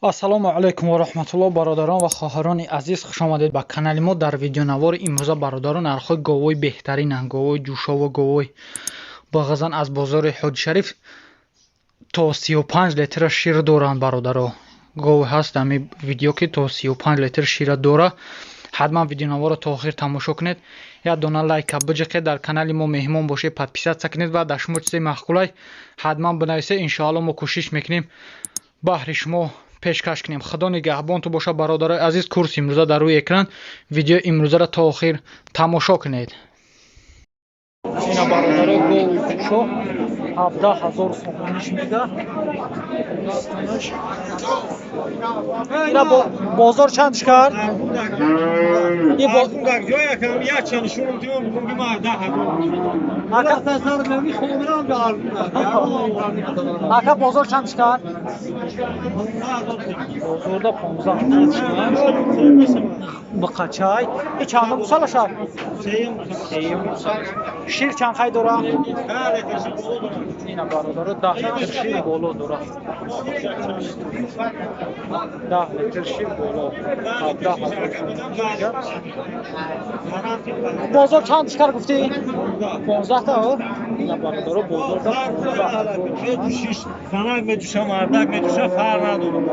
Ассалому алайкум ва раҳматуллоҳ, бародарон ва хоҳарони азиз, хушомадед ба канали мо. Дар видеонавори имрӯза, бародарон, нархҳои говои беҳтаринанд, говои ҷӯшову говои бағазан аз бозори Ҳоҷишариф. То 35 литра шир доранд, бародаро. Гове ҳаст ами видео, ки то 35 литр шира дора. Ҳатман видеонаворро то охир тамошо кунед, як дона лайка биҷиқед, дар канали мо меҳмон бошед, подписаться кунед ва дар шумо чизе маъқулай, ҳатман бинависед. Иншоалло, мо кӯшиш мекунем, баҳри шумо пешкаш кунем. Худо нигаҳбонту боша, бародарои азиз. Курси имрӯза дар рӯи экран. Видеои имрӯзаро то охир тамошо кунед. Ина, бародаро, гови ҷӯшо 17 000 сомониш мега. Ина бозор чандш кард? Ака, бозор чандш кард? Бозорда 15. Биқачай и чандум гусала шад? Сеюм гусала. Шир чанд хай дора? Ина, бародаро, 10 литр шир боло дора, 10 литр шир боло, 17 000. Бозор чанд шикар гуфтӣ? 15 та. Ина, бародаро, бозорда Занак медуша, мардак медуша, фарқ надорад.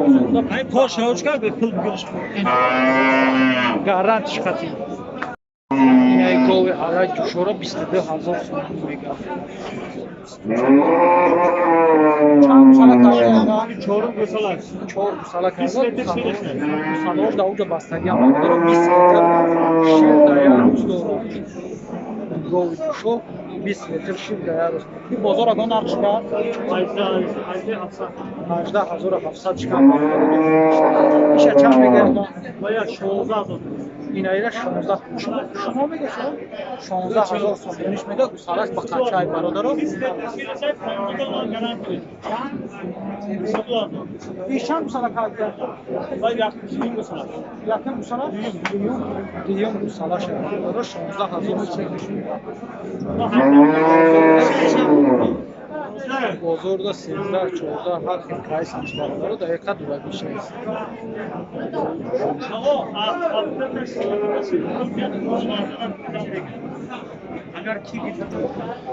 Ҳамин кор шавочкар бе пул бигириш. Гарант шикати. Инаи гови ҳалай ҷӯшора 22 000 сомон мега. Чанд гусала карда? Чорум гусала. Чор гусала карда. Гусалаош дар уҷа бастагиам, бародаро, 20 литр шир дар як рӯз дорад. Гови ҷӯшо 20 литр шир дар як рӯз. И бозор агон нарх шикар? 18 700 шикар, бародаро. Иша чанд мега? Инаира 16. Шумо мега, шумо 16 000 сомониш мега. Гусалаш ба қачай, бародаро. Иш чанд гусала карда? Якум гусала, дуюм гусала шуда, бародаро, 16 000 сомониш мега. Бозорда 13, 14, ҳар хел прайсаш, бародаро, дар яка дурагиш нест.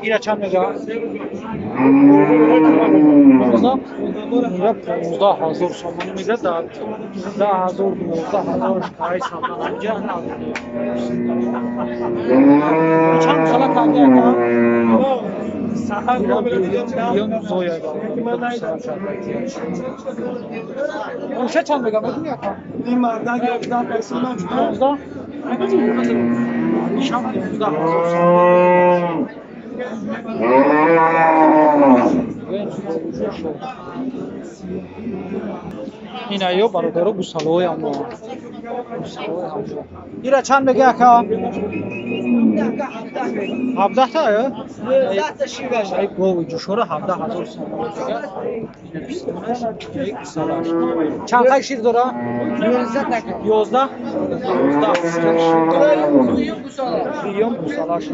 Ира чанд мега? 15. Ира 15 000 сомонӣ мега. Дар 10 000, 12 000 прайс ҳамаҷа. Чанд гусала карда, яка? Оша чанд мега, медуни, яка? 15. Ишам 15 000 сомонӣ. Ин аё, бародаро, гусалаҳои ҳамро. Ира чанд мега, ака? 17 та? Ай гови ҷӯшора 17 000 сомон мега. Ина пистонаш, гусалаш. Чанд қай шир дора? 11. 11 шир дора. Дуюм гусалаш.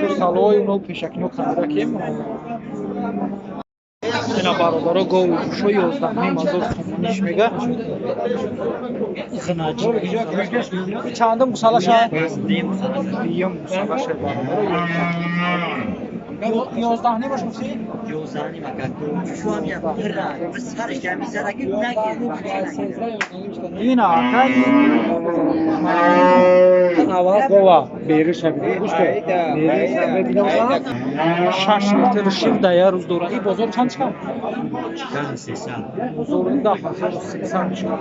Гусалаҳои уно пешакино кандакем. Ина, бародаро, гови ҷӯшо 11 500 сомониш мега. Чандум гусалаша? Дуюм гусалаша, бародаро. 11 нимаш гуфтӣ? Ина, акай, аввал гова бериша гӯш кун, 6 литр шир дар як рӯз дорад. И бозор чанд шикар? Бозор 10 300 шикар.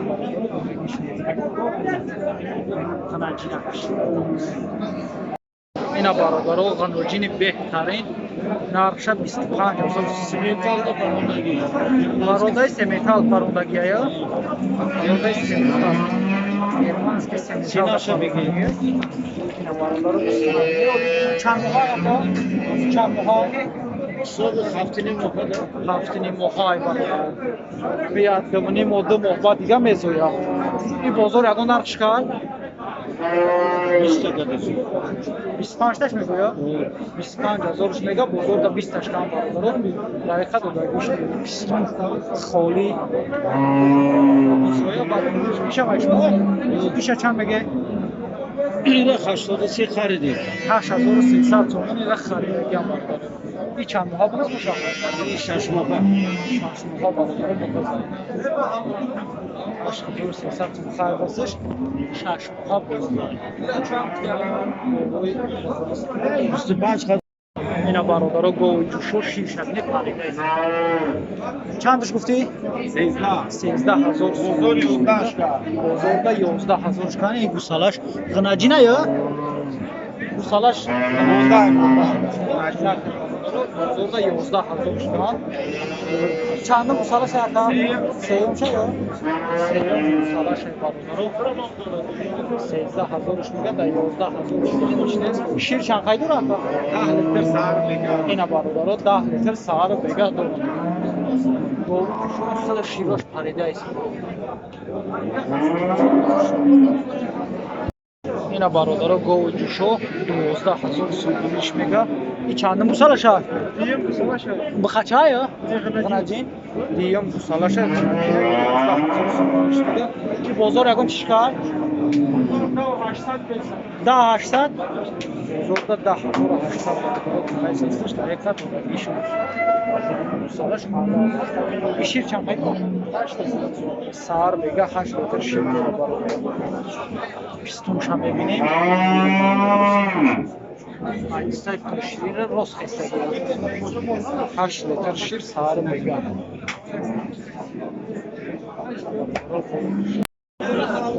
Ина, бародаро, ғануҷини беҳтарин, нархша 25 000. Парондаи семетал, парондагиая, парондаи семетал, германский семетал. Ина, бародаро, чанд моҳа, ака? Чанд моҳа? 7,5 моҳа. Ай бародар, бия, 2,5 моҳ, 2 моҳ баъд дига мезояд. Ин бозор ягон нарх шикар? 20 дадасӣ. 25 таш мегӯя? 25 ҳазорш мега, бозорда 20 таш кам бародаро. Дақиқа додагиш пистун холӣ. Иша шумо? Иша чанд меге? Ира 83 харидем. 8300 сомон ира харидагиам бародаро. И чанд моҳа буд боша? И 6 моҳа. 6 моҳа бародаро буд. 8300 сом харидасиш 6 моҳа буд. 25. Ина бародаро гови ҷӯшо ширшак не парида. Чандаш гуфтӣ? 13 ҳазор сом. Бозорда 11 ҳазор шкани гусалаш ғнаҷина ё? Гусалаш 11 бозорда 11 ҳазор шкан. Чандум гусалаш ака? Сеюмша ё? Сеюм гусалаш бародаро. 13 ҳазорш мега, да 11 ҳазор шкан. Шир чанд қай дора ака? 10 литр сар мега. Ина бародаро 10 литр сар мега дора. Гови широш парида аст. Ина бародаро гови ҷӯшо 12 ҳазор сомониш мега. И чандум гусалаша? Дуюм гусалаша. Бихачая? Ғнаҷин. Дуюм гусалаша ғнаҷин 12 ҳазор сомониш мега. Ки бозор ягон чиш кард? 10 800. Бозорда 10 800 бародаро қайсасташ дақиқа додагиш. Гусалаш И шир чанд қай дорад? Сар мега 8 литр шир дорад бародаро. Пистунша мебинем. Айстай шира рост хестагӣ. 8 литр шир сар мега.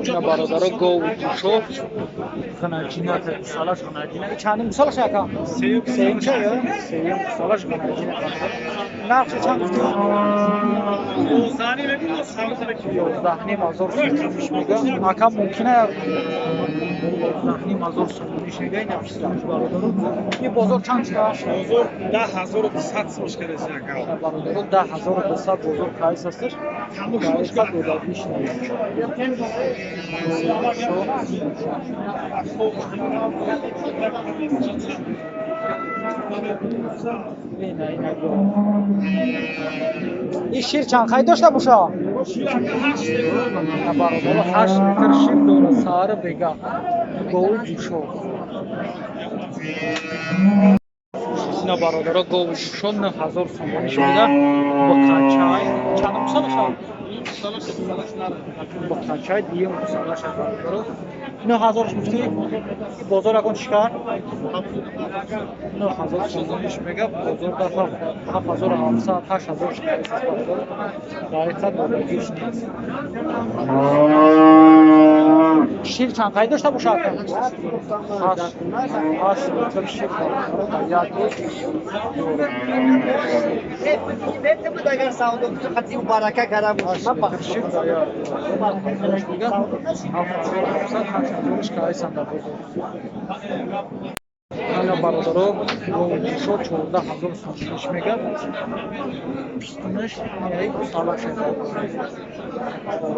Ина бародаро гови ҷӯшо ғнаҷина гусалаш ғнаҷина. Чандум гусалаш ака? Сеюм ча ё? Сеюм гусалаш ғнаҷина. Нархи чанд гуфтӣ? 11 ҳазор сомониш мега. Ака мумкина 11 ҳазор сомониш мега. Ин ҳам бародаро. Ин бозор чанд шуда? Бозор 10200 сом шкадаси ака. Бародаро 10200 бозор кайс ҳасташ. Дақиқа додагиш нест. Ина ина го. И шир чанд қай дошта боша? Ина бародаро 8 литр шир дорад саҳар бега. Гови ҷӯшо. Ина бародаро гови ҷӯшо 9000 сомониш мега. Бақачай чанд гусалаша? Бақачай дуюм гусалаша бародаро. 9000 гуфтӣ? Бозор ягон чӣ кард? 9000 сомониш мега, бозорда 7700 8000 шкарист бародаро. Дақиқа додагиш нест. Шир чанд қай дошта боша ака? 8 литр шир бародаро дар як рӯз дорад. 8 литр шир дар як рӯз мега. 7700 8000 кайсан дар бозор. Ина бародаро гови ҷӯшо 14 ҳазор сомониш мега. Пистунаш яи гусалаш 14 ҳазор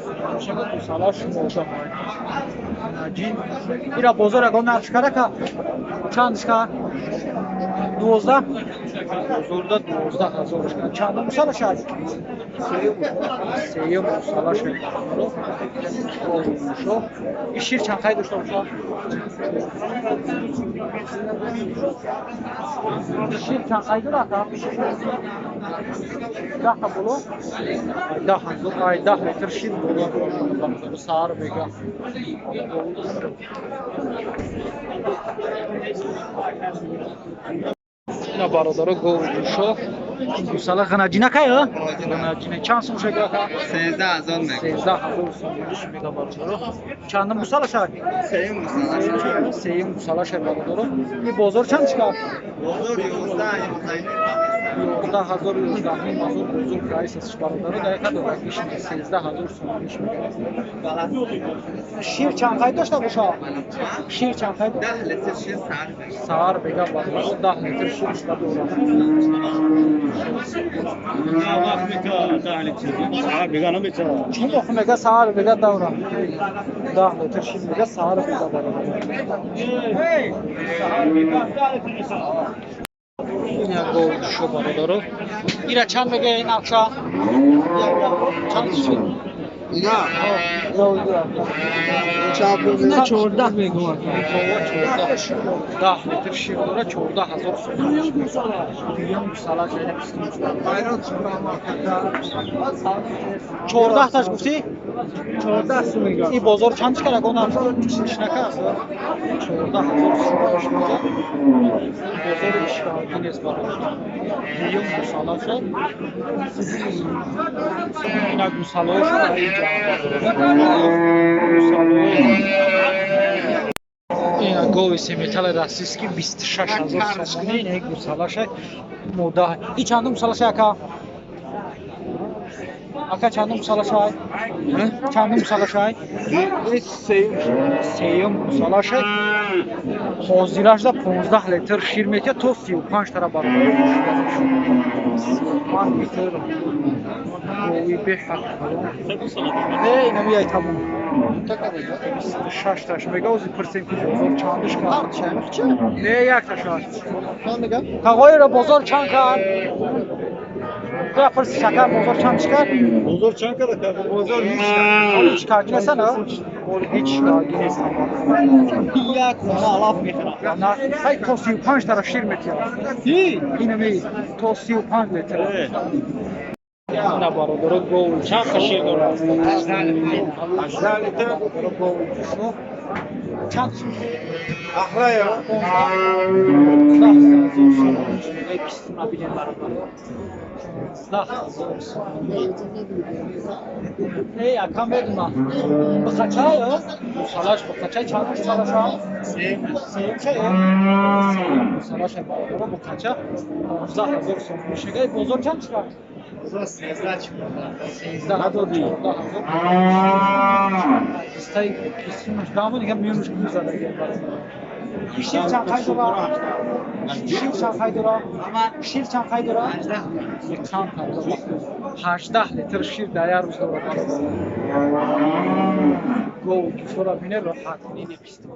сомониш мега, гусалаш мода. Наҷин. Ира бозор ягон нарх шкарака? Чанд шка? 12? Бозорда 12 ҳазор шка. Чандум гусалаш аст? Сеюм гусалаш бародаро. Гови ҷӯшо. И шир чанд қай дошта боша? Шир чанд қай дора ака? 10 та боло? 10 ҳазор, ай 10 литр шир боло бародаро саҳар мега. Ина бародаро гови ҷӯшо гусала ғнаҷина кай ё? Ғнаҷина чанд сом шега ака? 13000 мега. 13 ҳазор сомониш мега бародаро. Чандум гусалаша? Сеюм гусалаша. Сеюм гусалаша бародаро. И бозор чанд шка? Бозор 11 11. 11 000, 11 500 бозор прайс аст, бародаро, дар яка дорагиш 13 000 сомониш мегирад. Шир чанд қайд дошта боша? Шир чанд қайд? 10 литр шир сар. Сар бега, бародаро, 10 литр шир дорад. Вақт мета 10 литр. Саҳар бега намета. Чун охи мега саҳар бега давра. 10 литр шир мега саҳар бега, бародаро. Саҳар бега 10 литр мета. Ин гов ҷушо, бародаро. Ира чанд мега ин акша? Чанд шир? Ина. Ина 14 мегӯяд. 10 литр шир дора, 14 000 сомон. Дуюм гусала жайна. 14 таш гуфтӣ? 14 сум мегӯяд. И бозор чанд чикара гона чишнака аст? 14 000 сомон мега. Бозори ишкарги нест, бародар. Дуюм гусала шуд. Ина гусалаҳо шуд инҷа. Гусалаҳо. Ина гови сементали российский 26 000 сомонӣ, ина гусалаша мода. И чандум гусалаша, ака? Ака, чандум гусалаша? Чандум гусалаша? Сеюм гусалаша. Ҳозирашда 15 литр шир метиҳад, то 35 тара баробар. 35 литр гови беҳад калон. Не, ина мияй, тамом. 26 таш мега, ози пурсем ки бозор чандиш кард. Не, якташ аст. Тағоиро бозор чанд кард? Куя пурси, шакар бозор чандиш кард? Бозор чанд кард? Бозор ҳеч. Ҳеч кард неста, на? Ҳеч карди нест. Як хона алаф мехӯрад. На, ҳай то 35 тара шир метиҳад. Ина ми то 35 литр. На, бародаро, гов Чанд та шир дорад? 18 литр. Бародаро, гов ҷушо. Чанд сум? Ахрая. 15 000 сомон. Пистуна бинем, бародаро. 15 000 сомон. Эй, акам медуна. Бихачай, гусалаш бихачай, чанд гусалаша? Сеюм чай? Сеюм гусалаша, бародаро, бухача 15 000 сомон. Шегай бозор чанд шуд? Бозор 13 14. 13 000, 14 000. Истай писумаш дамо дига миёнаш гузадаги. Шир чанд қай дора? Шир чанд қай дора? Шир чанд қай дора? Чанд қай? 18 литр шир дар як рӯз дорад. Гов ҷушора бине, роҳат нине пистон.